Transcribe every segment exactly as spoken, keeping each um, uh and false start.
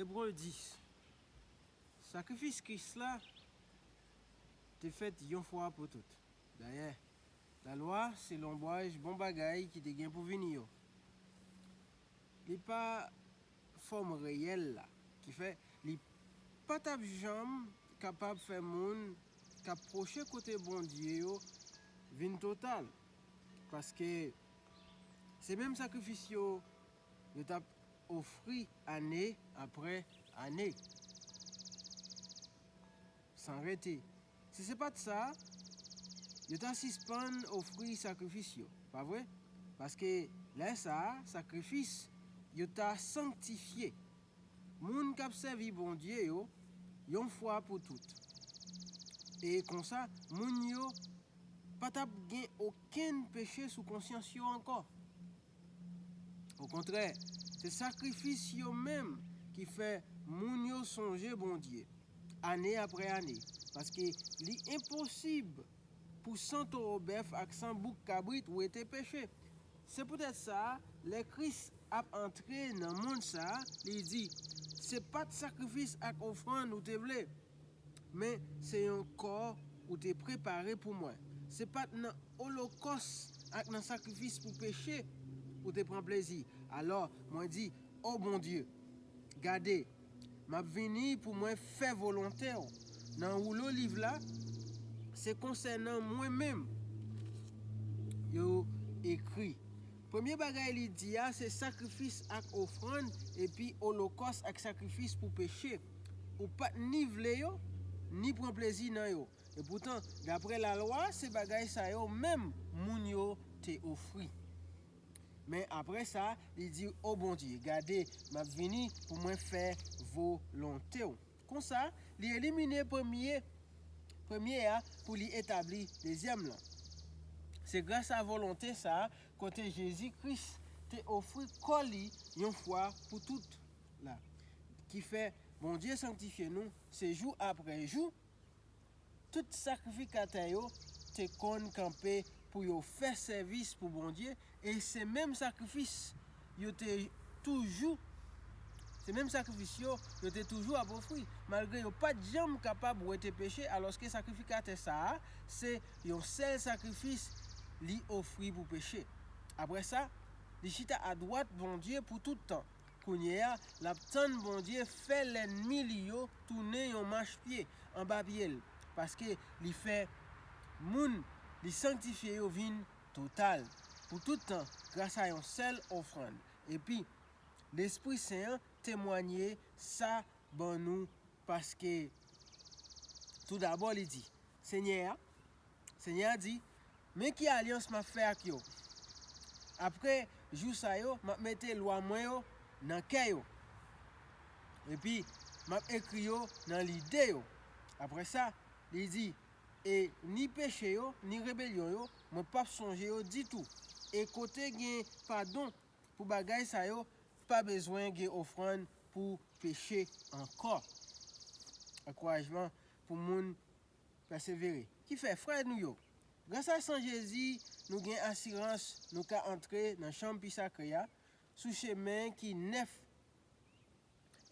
Ebre dis. Sakrifis Kris la te fèt yon fwa pou tout. Dayè, lalwa se lonbraj bon bagay ki te gen pou vini yo. Li pa fòm reyèl la, ki fè li pa t ap janm kapab fè moun k ap pwoche kote Bondye yo vin total. Paske se menm sakrifis yo, yo t ap ofri ane apre ane, san rete. Si se pa t sa, yo ta sispann ofri sakrifis yo, pa vre? Paske lè sa a, sakrifis yo ta sanktifye moun k ap sèvi Bondye yo yon fwa pou tout. E konsa, moun yo pa t ap gen okenn peche sou konsyans yo ankò. Okontrè, se sakrifis yo menm ki fè moun yo sonje Bondye, ane apre ane, paske li enposib pou san towo bèf ak san bouk kabrit wete peche. Se poutèt sa, lè Kris ap antre nan mond sa a, li di, "Se pa t sakrifis ak ofrann ou te vle, men se yon kò ou te prepare pou mwen. Se pa t nan olokòs ak nan sakrifis pou peche ou te pran plezi. Alò, mwen di, O Bondye, gade, m ap vini pou mwen fè volonte w." Nan woulo liv la, se konsènan mwen menm yo ekri. Premye bagay li di a, se sakrifis ak ofrann, epi olokòs ak sakrifis pou peche. Ou pa t ni vle yo, ni pran plezi nan yo. Epoutan, dapre lalwa, se bagay sa yo menm moun yo te ofri. Men apre sa, li di, O Bondye, gade, m ap vini pou mwen fè volonte w. Konsa, li elimine premye, premye a pou li etabli dezyèm lan. Se gras a volonte sa a kote Jezi Kris te ofri kò li yon fwa pou tout la, ki fè Bondye sanktifye nou, se jou apre jou, tout sakrifikatè yo te konn kanpe pou yo fè sèvis pou Bondye, e se menm sakrifis yo te toujou, se menm sakrifis yo, yo te toujou ap ofri, malgre yo pa t janm kapab wete peche, alòske sakrifikatè sa a, se yon sèl sakrifis li ofri pou peche. Apre sa, li chita adwat Bondye pou tout tan. Kounye a, l ap tann Bondye fè lènmi li yo tounen yon machpye anba pye l, paske li fè moun li sanktifye yo vin total pou tout tan gras a yon sèl ofrann. Epi, Lespri Sen an temwanye sa ban nou, paske toudabò li di, Senyè a, Senyè a di, Men ki alyans m ap fè ak yo. Apre jou sa yo, m ap mete lwa mwen yo nan kè yo, epi m ap ekri yo nan lide yo. Apre sa, li di, E ni peche yo, ni rebelyon yo, mwen p ap sonje yo ditou. E kote gen padon pou bagay sa yo, pa bezwen gen ofrann pou peche ankò. Ankourajman pou moun pèsevere. Kifè, frè nou yo, gras a san Jezi, nou gen asirans nou ka antre nan chanm pi sakre a sou chemen ki nèf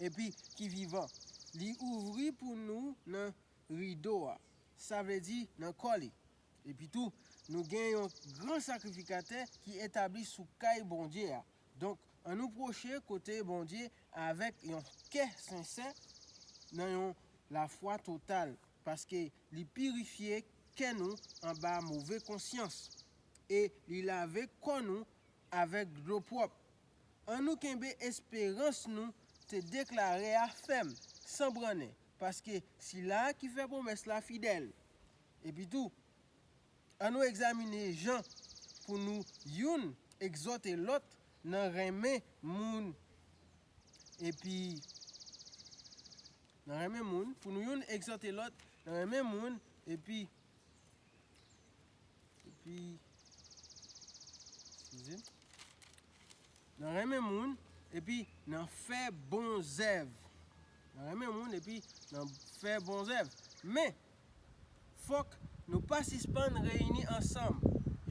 epi ki vivan. Li ouvri pou nou nan rido a, sa vle di nan kò li. Epi tou, nou gen yon gran sakrifikatè ki etabli sou kay Bondye a. Donk, ann nou pwoche kote Bondye avèk yon kè sensè, nan yon lafwa total, paske li pirifye kè nou anba move konsyans, e li lave kò nou avèk dlo pwòp. Ann nou kenbe esperans nou te deklare a fèm, san brannen, paske sila a ki fè pwomès la fidèl. Epi tou, ann nou egzamine jan pou nou youn egzòte lòt nan renmen moun, epi nan renmen moun, pou nou youn egzòte lòt nan renmen moun, epi, epi, eskize m, nan renmen moun, epi nan fè bon zèv. Nan renmen moun, epi nan fè bon zèv. Men, fòk nou pa sispann reyini ansanm,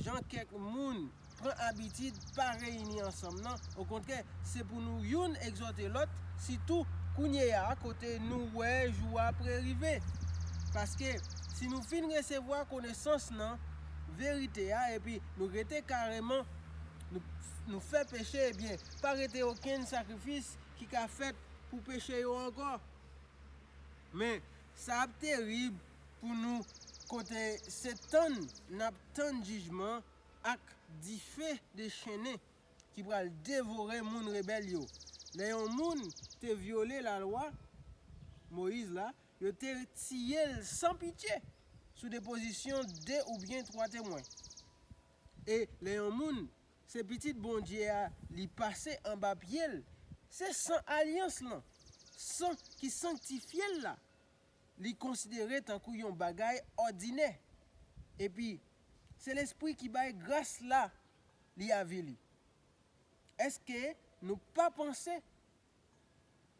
jan kèk moun pran abitid pa reyini ansanm nan. Okontrè, se pou nou youn egzòte lòt, sitou kounye a kote nou wè jou a pre rive. Paske si nou fin resevwa konesans nan verite a epi nou rete kareman, nou, nou fè peche, ebyen, pa rete okenn sakrifis ki ka fèt pou peche yo ankò. Men, sa ap terib pou nou kote se tann n ap tann jijman ak dife dechennen ki pral devore moun rebèl yo. Lè yon moun te vyole lalwa Moyiz la, yo te tiye l san pitye sou depozisyon de oubyen twa temwen. E lè yon moun se pitit Bondye a, li pase anba pye l, se san alyans lan, san ki sanktifye l la, li konsidere tankou yon bagay òdinè. Epi, se Lespri ki bay gras la, li avili. Èske nou pa panse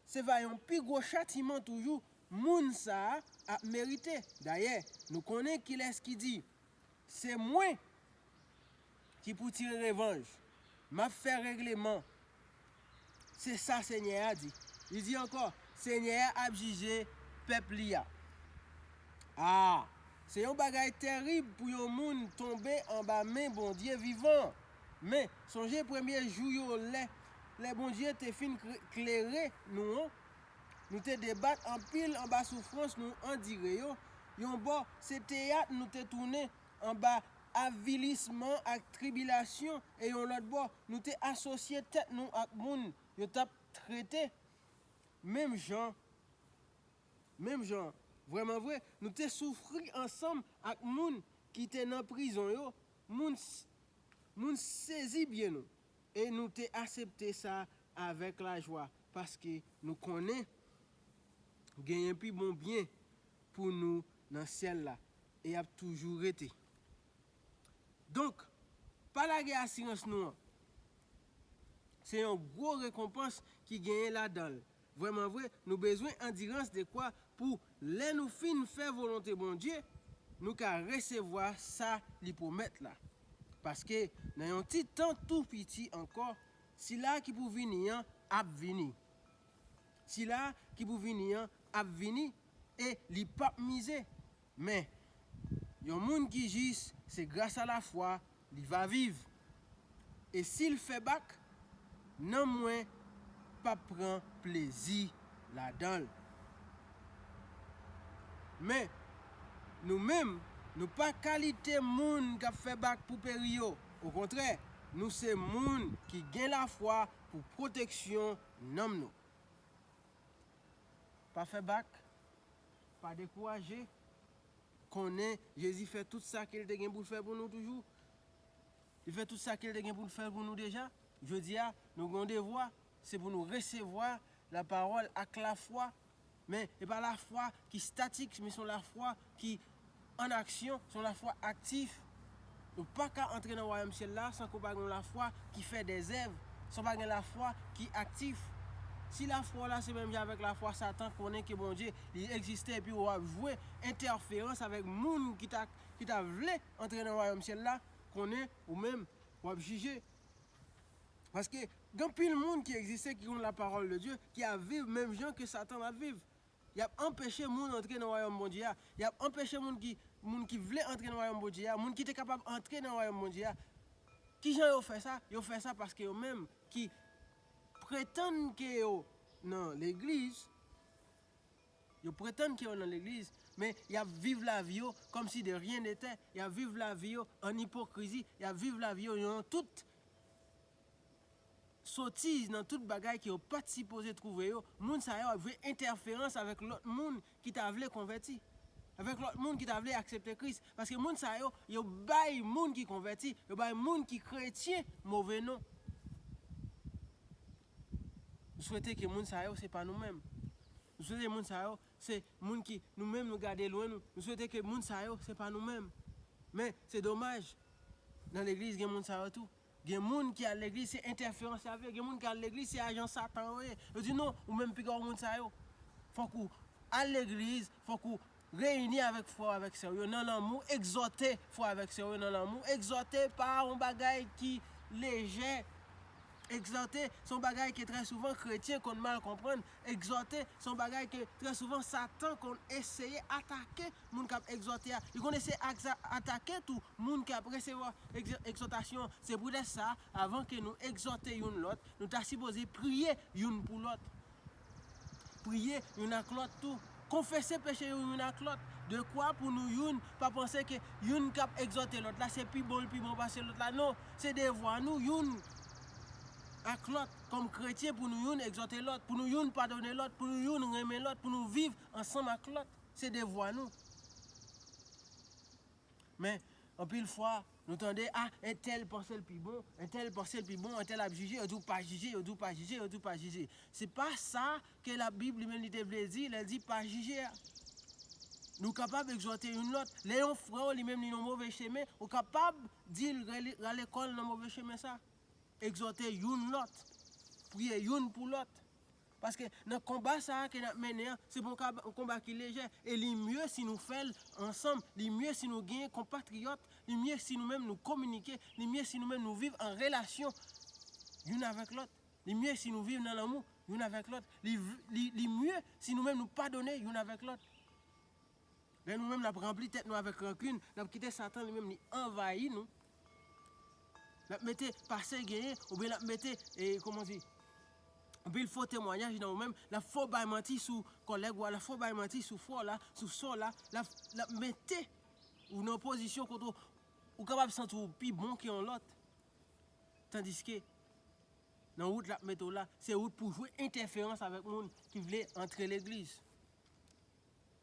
se va yon pi gwo chatiman toujou moun sa a ap merite? Dayè, nou konnen kilès ki di, "Se mwen ki pou tire revanj, m ap fè regleman." Se sa Senyè a di. Li di ankò, Senyè a ap jije pèp li a. A, se yon bagay terib pou yon moun tonbe anba men Bondye vivan. Men, sonje premye jou yo lè, lè Bondye te fin kre- klere nou an, nou te debat anpil anba soufrans nou andire yo. Yon bò, se teyat nou te tounen anba avilisman ak tribilasyon, e yon lòt bò, nou te asosye tèt nou ak moun yo t ap trete menm jan, menm jan, vrèman vre, nou te soufri ansanm ak moun ki te nan prizon yo, moun s- moun sezi byen nou, e nou te aksepte sa avèk lajwa, paske nou konnen genyen pi bon byen pou nou nan syèl la, e y ap toujou rete. Donk, pa lage asirans nou an. Se yon gwo rekonpans ki genyen ladan l. Vrèman vre, nou bezwen andirans dekwa pou lè nou fin fè volonte Bondye, nou ka resevwa sa li pwomèt la. Paske nan yon ti tan tou piti ankò, sila ki pou vini an ap vini. Sila ki pou vini an ap vini, e li p ap mize. Men, yon moun ki jis, se gras a lafwa li va viv. E si l fè bak, nanm mwen p ap pran plezi ladan l. Men, nou menm, nou pa kalite moun k ap fè bak pou peri yo. Okontrè, nou se moun ki gen lafwa pou pwoteksyon nanm nou. Pa fè bak, pa dekouraje. Konnen Jezi fè tout sa ke l te gen pou l fè pou nou toujou. Li fè tout sa ke l te gen pou l fè pou nou deja. Jodi a, nou gen yon devwa, se pou nou resevwa lapawòl ak lafwa. Men, e pa lafwa ki statik, men se yon lafwa ki an aksyon, se yon lafwa aktif. Ou pa ka antre nan wayòm syèl la san ke w pa gen yon lafwa ki fè dèzèv, san w pa gen lafwa ki aktif. Si lafwa w la se menm jan avèk lafwa Satan, konnen ke Bondye, li egziste epi w ap jwe entèferans avèk moun ki ta, ki ta vle antre nan wayòm syèl la, konnen ou menm, w ap jije. Paske gen anpil moun ki egziste, ki konn la parole de Dieu, ki ap viv menm jan ke Satan ap viv. Y ap anpeche moun antre nan wayòm Bondye a. Y ap anpeche moun ki, moun ki vle antre nan wayòm Bondye a, moun ki te kapab antre nan wayòm Bondye a. Kijan yo fè sa? Yo fè sa paske yo menm ki pretann ke yo nan legliz, yo pretann ke yo nan legliz, men y ap viv lavi yo kòmsi de rien n'était. Y ap viv lavi yo an ipokrizi. Y ap viv lavi yo nan tout sotiz, nan tout bagay ke yo pa t sipoze twouve yo. Moun sa yo ap jwe entèferans avèk lòt moun ki ta vle konvèti, avèk lòt moun ki ta vle aksepte Kris. Paske moun sa yo, yo bay moun ki konvèti, yo bay moun ki kretyen move non. Nou swete ke moun sa yo se pa nou menm. Nou swete moun sa yo se moun ki, nou menm, nou gade lwen nou. Nou swete ke moun sa yo se pa nou menm. Men, se domaj, nan legliz gen moun sa yo tou. Gen moun ki al legliz, se entèferans y ap fè. Gen moun ki al legliz, se ajan Satan yo ye. Yo di, "Non, ou menm piga w moun sa yo." Fòk ou al legliz, fòk ou reyini avèk frè w, avèk sè w yo nan lanmou, egzòte frè w avèk sè w yo nan lanmou, egzòte pa yon bagay ki lejè. Egzòte se yon bagay ke trè souvan kretyen konn mal konprann. Egzòte se yon bagay ke trè souvan Satan konn eseye atake moun k ap egzòte a. Li konn eseye atake tou moun k ap resevwa egzòtasyon. Se poutèt sa, avan ke nou egzòte youn lòt, nou ta sipoze priye youn pou lòt. Priye youn ak lòt tou. Konfese peche yo youn ak lòt. Dekwa pou nou youn pa panse ke youn k ap egzòte lòt la se pi bon, l pi bon pase lòt la. Non, se devwa nou youn ak lòt kòm kretyen pou nou youn egzòte lòt, pou nou youn padone lòt, pou nou youn renmen lòt, pou nou viv ansanm ak lòt. Se devwa nou. Men, anpil fwa, nou tande, a, entèl panse l pi bon, entèl panse l pi bon, entèl ap jije, yo di w pa jije, yo di w pa jije, yo di w pa jije. Se pa sa ke Labib li menm li te vle di lè l di pa jije a. Nou kapab egzòte youn lòt. Lè yon frè w li menm li nan move chemen, ou kapab di l rale, rale kò l nan move chemen sa. Egzòte youn lòt. Priye youn pou lòt. Paske nan konba sa a ke n ap mennen an, se pa yon kaba- yon konba ki lejè. E li mye si nou fè l ansanm. Li mye si nou genyen konpatriyòt. Li mye si nou menm nou kominike. Li mye si nou menm nou viv an relasyon youn avèk lòt. Li mye si nou viv nan lanmou youn avèk lòt. Li, li, li mye si nou menm nou padone youn avèk lòt. Lè nou menm n ap ranpli tèt nou avèk rankin, n ap kite Satan li menm li anvayi nou. N ap mete pase genyen, oubyen n ap mete, e, kòman di, anpil fo temwayaj nan ou menm, l ap fè w bay manti sou kòlèg ou a, l ap fè w bay manti sou frè w la, sou sè w la, l ap, l ap mete ou nan pozisyon kote w, ou kapab santi w pi bon ke yon lòt. Tandiske, nan wout l ap mete w la, se wout pou jwe entèferans avèk moun ki vle antre legliz.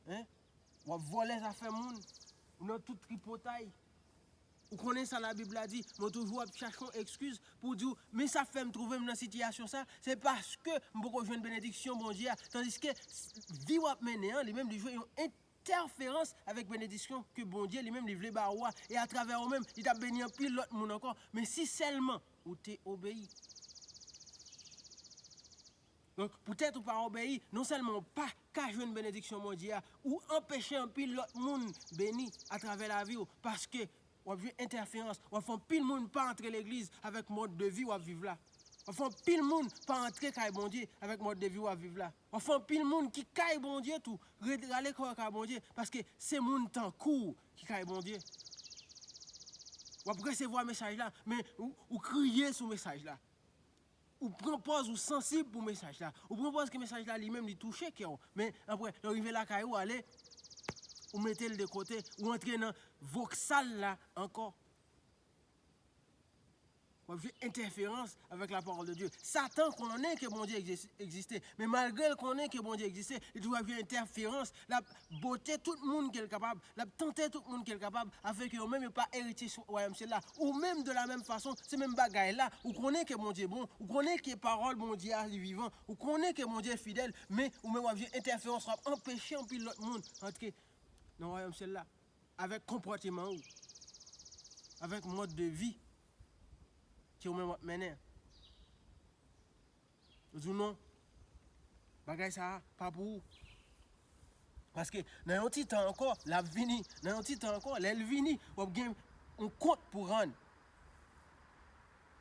Hein? W ap vòlè zafè moun. Ou nan tout tripotay. Ou konnen sa Labib la di, men w toujou ap chache yon ekskiz pou w di w, men sa fè m twouve m nan sitiyasyon sa, se paske m poko jwenn benediksyon Bondye a. Tandiske s- vi w ap mennen an, li menm li jwe yon entèferans avèk benediksyon ke Bondye li menm li vle ba ou a. E atravè ou menm, li t ap beni anpil lòt moun ankò. Men si sèlman ou te obeyi. Donk, poutèt ou pa obeyi, non sèlman ou pa ka jwenn benediksyon Bondye a, ou anpeche anpil lòt moun beni atravè lavi w, paske w ap jwenn entèferans, w ap fè anpil moun pa antre legliz avèk mòd de vi w ap viv la. W ap fè anpil moun pa antre kay Bondye avèk mòd de vi w ap viv la. W ap fè anpil moun ki kay Bondye tou, ret rale kò yo kay Bondye, paske se moun tankou w ki kay Bondye. W ap resevwa mesaj la, men ou, ou kriye sou mesaj la. Ou pran pòz ou sansib pou mesaj la. Ou pran pòz ke mesaj la li menm li touche kè w. Men apre, lè w rive lakay ou ale, ou mete l de kote, ou antre nan voksal la ankò. W ap jwe entèferans avèk la parole de Dieu. Satan konnen ke Bondye egzis- egziste, men malgre l konnen ke Bondye egziste, li toujou ap jwe entèferans, l ap bote tout moun ke l kapab, l ap tante tout moun ke l kapab, afin ke yo menm yo pa eritye sou wayòm syèl la. Ou menm de la menm fason, se menm bagay la. Ou konnen ke Bondye bon, ou konnen ke pawòl Bondye a li vivan, ou konnen ke Bondye fidèl, men ou menm w ap jwe entèferans, w ap anpeche anpil lòt moun antre nan wayòm syèl la avèk konpòteman ou, avèk mòd de vi ke ou menm w ap mennen. Ou di w non, bagay sa a pa pou ou. Paske nan yon ti tan ankò, l ap vini. Nan yon ti tan ankò, lè l vini, w ap gen yon kont pou rann.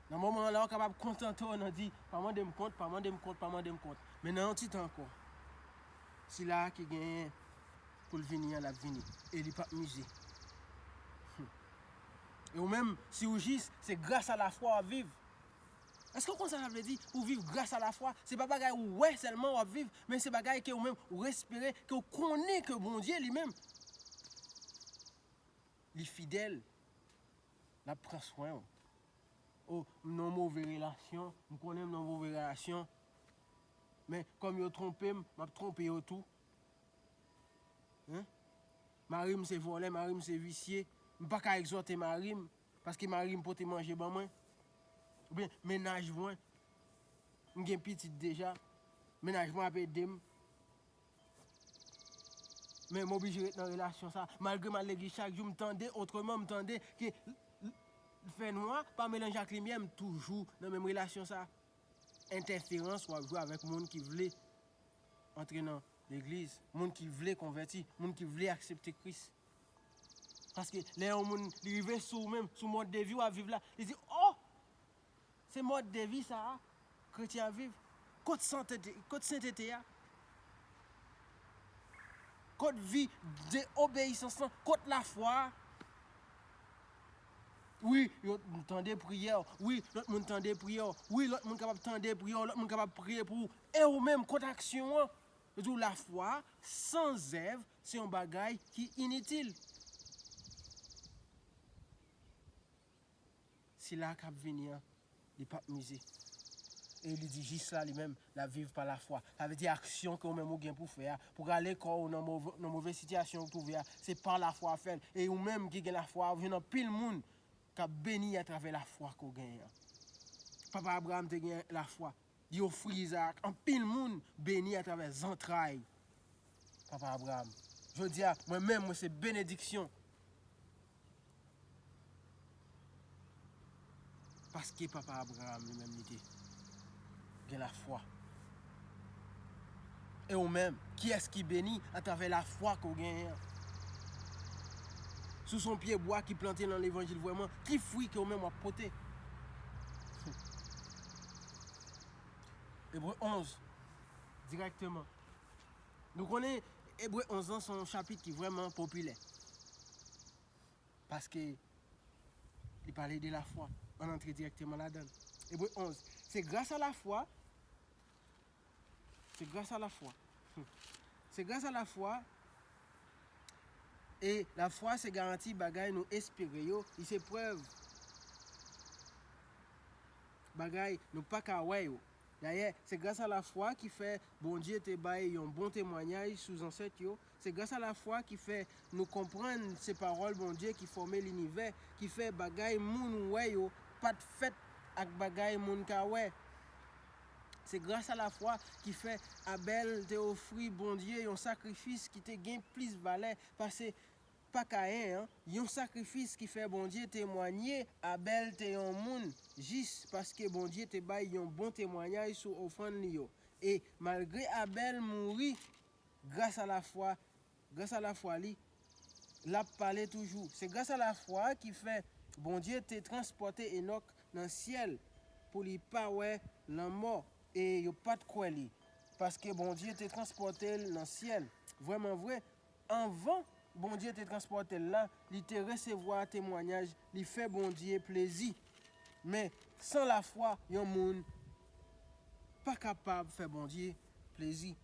Nan moman an la, w kapab kontante w nan di, pa mande m kont, pa mande m kont, pa mande m kont. Men nan yon ti tan ankò, sila a ki genyen pou l vini an, l ap vini. E li p ap mize. Hmm. E ou menm, si w jis, se gras a lafwa w ap viv. Èske w konn sa sa vle di pou w viv gras a lafwa? Se pa bagay ou wè sèlman w ap viv, men se bagay ke ou menm ou espere, ke w konnen ke Bondye li menm, li fidèl, l ap pran swen w. O, m nan move relasyon, m konnen m nan move relasyon, men kòm yo twonpe m, m ap twonpe yo tou. Hein? Mari m se vòlè, mari m se visye. M pa ka egzòte mari m, paske mari m pote manje ban mwen. Oubyen mennaj mwen, m gen pitit deja. Mennaj mwen ap ede m. Men m oblije ret nan relasyon sa. Malgre m al legliz chak jou, m tande otreman, m tande ke l- l- fènwa pa melanje ak limyè, m toujou nan menm relasyon sa. Entèferans w ap jwe avèk moun ki vle antre nan legliz, moun ki vle konvèti, moun ki vle aksepte Kris. Paske lè yon moun li rive sou ou menm, sou mòd de vi w ap viv la, li di, o! Se mòd de vi sa a kretyen ap viv. Kot sentete, kot sentete a? Kot vi de obeyisans lan? Kot lafwa a? Wi, yo tande priyè w. Wi, lòt moun tande priyè w. Wi, lòt moun kapab tande priyè w. Lòt moun kapab priye pou ou. E ou menm, kot aksyon an? Yo di w lafwa san zèv se yon bagay ki initil. Sila k ap vini an, li p ap mize. E li di jis la, li menm, l ap viv pa lafwa. Sa vle di aksyon ke ou menm ou gen pou fè a, pou rale kò w nan move, nan move sitiyasyon ou twouve a, se pa lafwa w ap fè l. E ou menm ki gen lafwa, ou jwenn anpil moun k ap beni atravè lafwa ke w genyen an. Papa Abraram te gen lafwa. Li ofri Izarak, anpil moun beni atravè zantray Papa Abraram. Jodi a, mwen menm, mwen se benediksyon. Paske Papa Abraram, li menm, li te gen lafwa. E ou menm, kiyès ki beni atravè lafwa ke w genyen an? Si w se yon pye bwa ki plante nan levanjil vrèman, ki fwi ke ou menm w ap pote? Ebre onz, dirèkteman. Nou konnen Ebre onz lan se yon chapit ki vrèman popilè. Paske li pale de lafwa. Ann antre dirèkteman ladan l. Ebre onz. Se gras a lafwa, se gras a lafwa. Se gras a lafwa, e lafwa se garanti bagay nou espere yo, li se prèv bagay nou pa ka wè yo. Dayè, se gras a lafwa ki fè Bondye te bay yon bon temwayaj sou zansèt yo. Se gras a lafwa ki fè nou konprann se pawòl Bondye ki fòme linivè, ki fè bagay moun wè yo pa t fèt ak bagay moun ka wè. Se gras a lafwa ki fè Abèl te ofri Bondye yon sakrifis ki te gen plis valè pase pa Kayen an, yon sakrifis ki fè Bondye temwanye Abèl te yon moun jis, paske Bondye te bay yon bon temwayaj sou ofrann li yo. E malgre Abèl mouri, gras a lafwa, gras a lafwa li, l ap pale toujou. Se gras a lafwa ki fè Bondye te transpòte Enòk nan syèl pou li pa wè lanmò, e yo pa t kwè li, paske Bondye te transpòte l nan syèl. Vrèman vre, anvan Bondye te transpòte l la, li te resevwa temwayaj li fè Bondye plezi. Men, san lafwa, yon moun pa kapab fè Bondye plezi.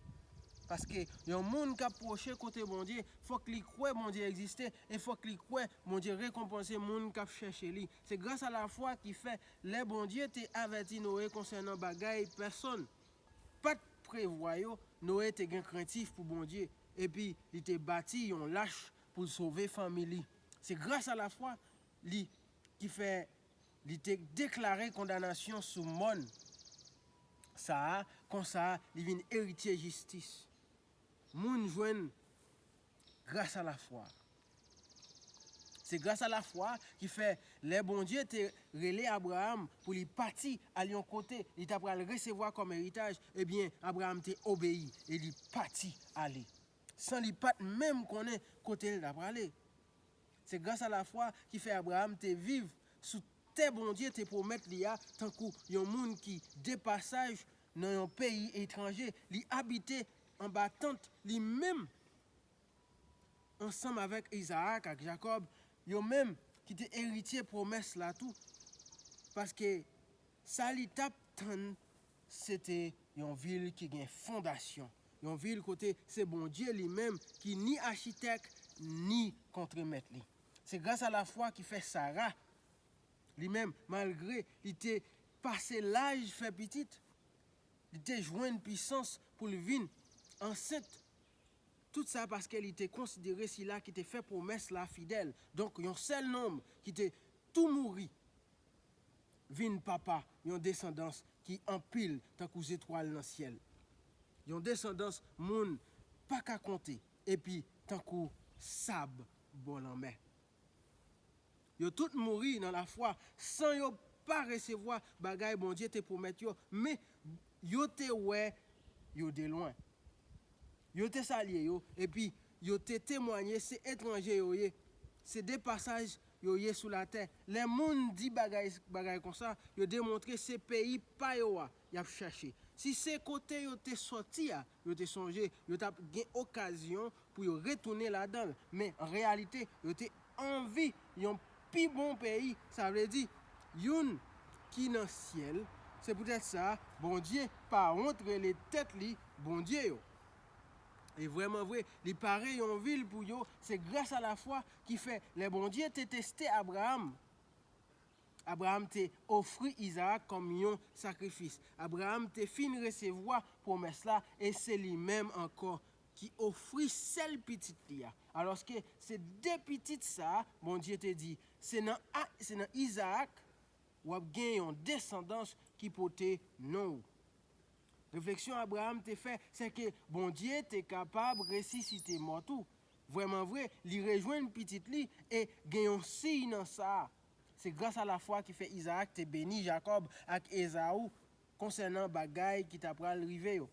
Paske yon moun k ap pwoche kote Bondye, fòk li kwè Bondye egziste e fòk li kwè Bondye rekonpanse moun k ap chèche li. Se gras a lafwa ki fè, lè Bondye te avèti Noye konsènan bagay pèsonn pa t prevwa yo, Noye te gen krentif pou Bondye, epi li te bati yon lach pou l sove fanmi li. Se gras a lafwa li ki fè li te deklare kondanasyon sou mòn sa a, konsa li vin eritye jistis. Moun jwenn gras a lafwa. Se gras a lafwa ki fè, lè Bondye te rele Abraram pou li pati al yon kote li ta pral resevwa kòm eritaj, ebyen, Abraram te obeyi e li pati ale, san li pa t menm konnen kote l ta prale. Se gras a lafwa ki fè Abraram te viv sou tè Bondye te pwomèt li a, tankou yon moun ki de pasaj nan yon peyi etranje. Li abite anba tant li menm ansanm avèk Izaak ak Jakòb, yo menm ki te eritye pwomès la tou. Paske sa li t ap tann, se te yon vil ki gen fondasyon, yon vil kote se Bondye li menm ki ni achitèk, ni kontremèt li. Se gras a lafwa ki fè Sara, li menm, malgre li te pase laj fè pitit, li te jwenn pisans pou l vin ansent. Tout sa paske li te konsidere sila ki te fè pwomès la fidèl. Donk, yon sèl nonm ki te tou mouri vin papa yon desandans ki anpil tankou zetwal nan syèl. Yon desandans moun pa ka konte, epi tankou sab bò lanmè. Yo tout mouri nan lafwa, san yo pa resevwa bagay Bondye te pwomèt yo, men yo te wè yo de lwen. Yo te salye yo, epi yo te temwanye se etranje yo ye, se de pasaj yo ye sou latè. Lè moun di bagay, bagay konsa, yo demontre se peyi pa yo a y ap chache. Si se kote yo te sòti a, yo te sonje, yo t ap gen okazyon pou yo retounen ladan l. Men, an reyalite, yo te anvi yon pi bon peyi, sa vle di, youn ki nan syèl. Se poutèt sa, Bondye pa wont rele tèt li Bondye yo. E vrèman vre, li pare yon vil pou yo. Se gras a lafwa ki fè lè Bondye te teste Abraram, Abraram te ofri Izarak kòm yon sakrifis. Abraram te fin resevwa pwomès la e se li menm ankò ki ofri sèl pitit li a. Alòske se de pitit sa a, Bondye te di, se nan, a, se nan Izarak w ap gen yon desandans ki pote non w. Refleksyon Abraram te fè, se ke Bondye te kapab resisite mò tou. Vrèman vre, li rejwenn pitit li e gen yon siy nan sa a. Se gras a lafwa ki fè Izarak te beni Jakòb ak Ezaou konsènan bagay ki ta pral rive yo.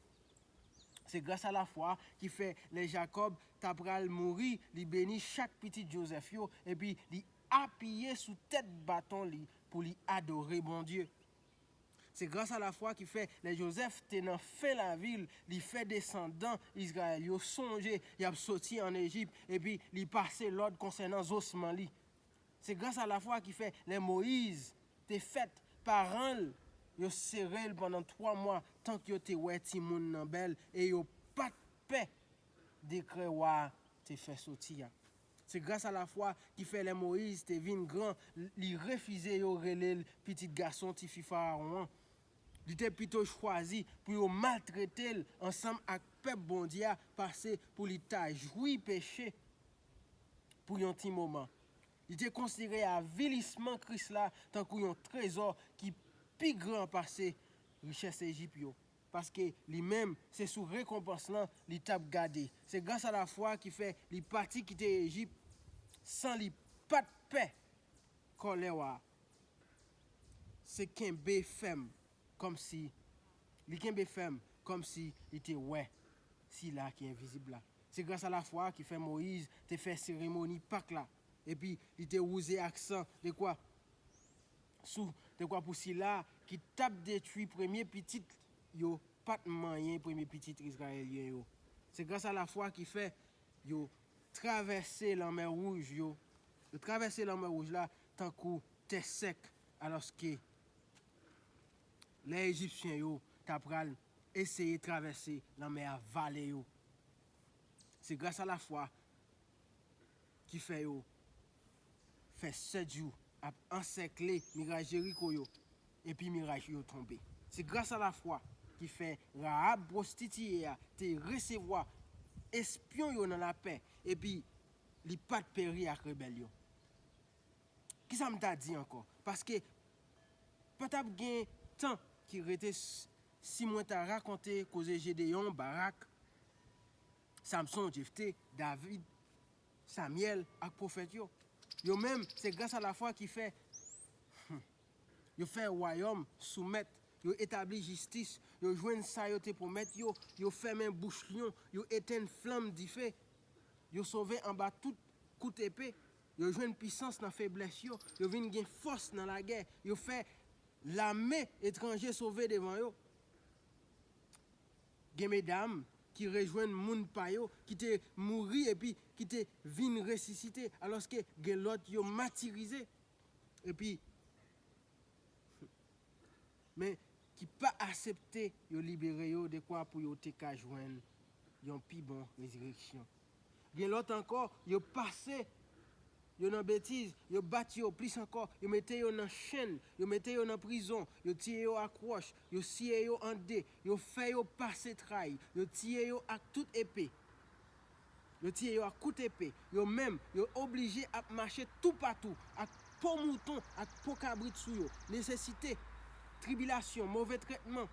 Se gras a lafwa ki fè lè Jakòb ta pral mouri, li beni chak pitit Jozèf yo, epi li apiye sou tèt baton li pou li adore Bondye. Se gras a lafwa ki fè lè Jozèf te nan fen lavi l, li fè desandan Izrayèl yo sonje y ap soti ann Ejip, epi li pase lòd konsènan zosman li. Se gras a lafwa ki fè lè Moyiz te fèt, paran l yo sere l pandan twa mwa tank yo te wè timoun nan bèl e yo pa t pè dekrè wa a te fè soti a. Se gras a lafwa ki fè lè Moyiz te vin gran, li refize yo rele l pitit gason tifi Farawon an. Li te pito chwazi pou yo maltrete l ansanm ak pèp Bondye a pase pou li ta jwi peche pou yon ti moman. Li te konsidere avilisman Kris la tankou yon trezò ki pi gran pase richès Ejip yo, paske li menm se sou rekonpans lan li t ap gade. Se gras a lafwa ki fè li pati kite Ejip san li pa t pè kòlè wa a. Se kenbe fèm kòmsi, li kenbe fèm kòmsi li te wè sila ki envizib la. Se gras a lafwa ki fè Moyiz te fè seremoni Pak la, epi li te wouze ak san dekwa sou, dekwa pou sila ki t ap detwi premye pitit yo pa t manyen premye pitit Izrayelyen yo. Se gras a lafwa ki fè yo travèse Lanmè Wouj yo. Yo travèse Lanmè Wouj la tankou tè sèk, alòske lè Ejipsyen yo ta pral eseye travèse lanmè a vale yo. Se gras a lafwa ki fè yo fè sèt jou ap ansèkle miray Jeriko yo, epi miray yo tonbe. Se gras a lafwa ki fè Rahab pwostitiye a te resevwa espyon yo nan lapè, epi li pa t peri ak rebèl yo. Kisa m ta di ankò? Paske pa t ap gen tan ki rete s-, si mwen ta rakonte koze Jedeyon, Barak, Samson, Jefte, David, Samyèl ak pwofèt yo. Yo menm, se gras a lafwa ki fè, hmm, yo fè wayòm soumèt, yo etabli jistis, yo jwenn sa yo te pwomèt yo, yo fèmen bouch lyon, yo etenn flanm dife, yo sove anba tout kout epe, yo jwenn pisans nan feblès yo, yo vin gen fòs nan lagè, yo fè lame etranje sove devan yo. Gen medam ki rejwenn moun pa yo ki te mouri epi ki te vin resisite, alòske gen lòt yo matirize, epi, men ki pa aksepte yo libere yo dekwa pou yo te ka jwenn yon pi bon rezireksyon. Gen lòt ankò, yo pase yo nan betiz, yo bat yo plis ankò, yo mete yo nan chenn, yo mete yo nan prizon, yo tiye yo ak wòch, yo siye yo an de, yo fè yo pase tray, yo tiye yo ak tout epe. Yo tiye yo ak kout epe. Yo menm, yo oblije ap mache toupatou ak po mouton ak po kabrit sou yo. Nesesite, tribilasyon, move tretman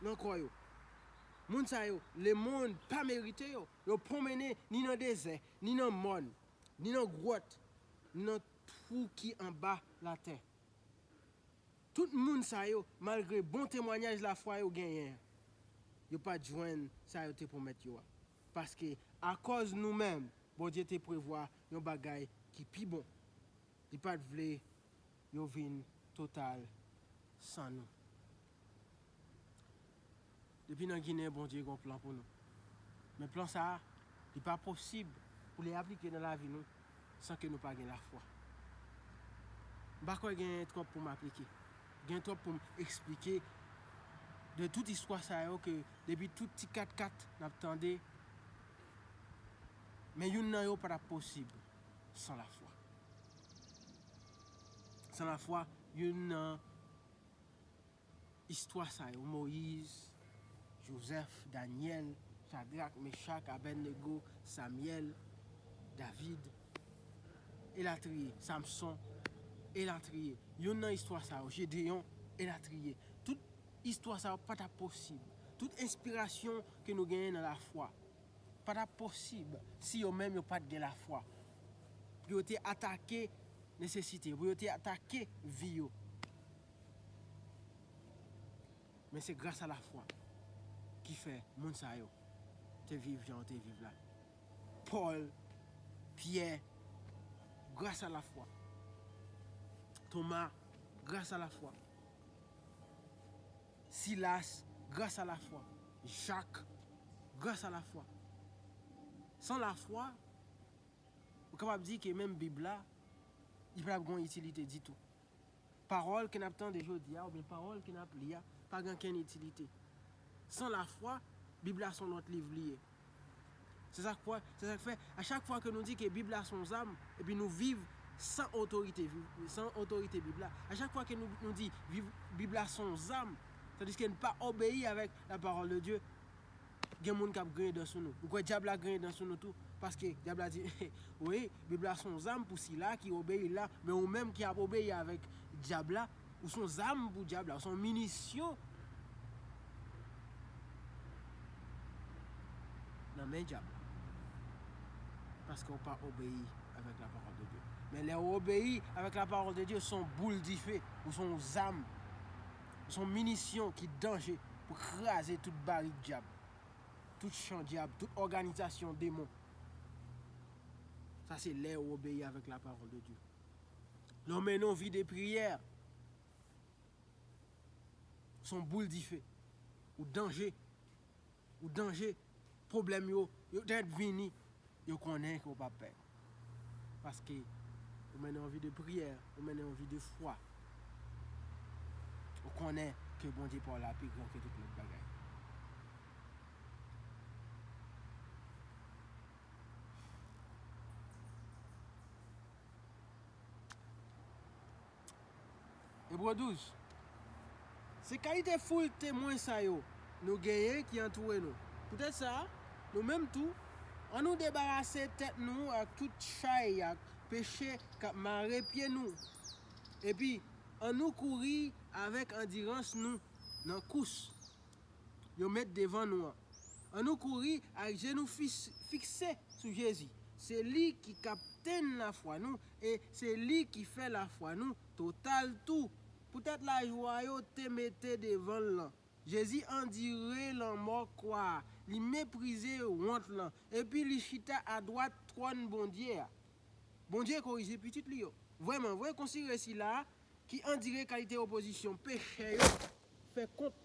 nan kò yo. Moun sa yo, lemonn pa merite yo. Yo pwonmennen ni nan dezè, ni nan mòn, ni nan gwòt, ni nan twou ki anba latè. Tout moun sa yo, malgre bon temwayaj lafwa yo genyen, yo pa t jwenn sa yo te pwomèt yo a. Paske, akòz nou menm, Bondye te prevwa yon bagay ki pi bon. Li pa t vle yo vin total san nou. Depi nan Ginen, Bondye gen yon plan pou nou. Men plan sa a, li pa posib pou li aplike nan lavi nou san ke nou pa gen lafwa. M pa kwè gen twòp pou m aplike. Gen twòp pou m eksplike de tout istwa sa yo ke depi tout ti kat kat n ap tande, men youn nan yo pa t ap posib san lafwa. San lafwa, youn nan istwa sa yo, Moyiz, Jozèf, Danyèl, Chadrak, Mechak, Abèdnego, Samyèl, David, elatriye, Samson, elatriye. Youn nan istwa sa yo, Jedeyon, elatriye. Tout istwa sa yo pa t ap posib. Tout enspirasyon ke nou genyen nan lafwa pa t ap posib si yo menm yo pa t gen lafwa pou yo te atake nesesite yo, pou yo te atake vi yo. Men se gras a lafwa ki fè moun sa yo te viv jan yo te viv la. Pòl, Pyè, gras a lafwa. Toma, gras a lafwa. Silas, gras a lafwa. Jak, gras a lafwa. San lafwa, ou kapab di ke menm Bib la, li pa t ap gen yon itilite ditou. Pawòl ke n ap tande jodi a, oubyen pawòl ke n ap li a, pa gen okenn itilite. San lafwa, Bib la se yon lòt liv li ye. Se sa k fè, se sa k fè, a chak fwa ke nou di ke Bib la se yon zam, epi nou viv san otorite, viv san otorite Bib la. A chak fwa ke nou, nou di viv, Bib la se yon zam, tandiske n pa obeyi avèk la parole de Dieu, gen moun k ap griyen dan sou nou. Ou kwè dyab la griyen dan sou nou tou? Paske dyab la di, wi, Bib la se yon zam pou sila ki obeyi la, men ou menm ki ap obeyi avèk dyab la, ou se yon zam pou dyab la, ou se yon minisyon nan men dyab la. Paske ou pa obeyi avèk la parole de Dieu. Men lè ou obeyi avèk la parole de Dieu, se yon boul dife, ou se yon zam, ou se yon minisyon ki danje pou kraze tout barik dyab, tout chan dyab, tout òganizasyon demon. Sa se lè ou obeyi avèk la parole de Dieu. Lè ou mennen yon vi de priyè, se yon boul dife. Ou danje. Ou danje. Pwoblèm yo, yo tèt vini, yo konnen ke ou p ap pè. Paske ou mennen yon vi de priyè, ou mennen yon vi de fwa. Ou konnen ke Bondye pa w la pi gran ke tout lòt bagay. Ebre douz. Se kalite foul temwen sa yo nou genyen ki antoure nou. Poutèt sa, nou menm tou, ann nou debarase tèt nou ak tout chay ak peche k ap mare pye nou. Epi, ann nou kouri avèk andirans nou nan kous yo met devan nou an. Ann nou kouri ak je nou fis-, fikse sou Jezi. Se li ki kaptenn lafwa nou e se li ki fè lafwa nou total tou. Poutèt lajwa yo te mete devan l lan, Jezi andire lanmò kwa a, li meprize wont lan, epi li chita adwat twòn Bondye a. Bondye korije pitit li yo. Vrèman vre, konsidere sila a ki andire kalite opozisyon peche yo fè kont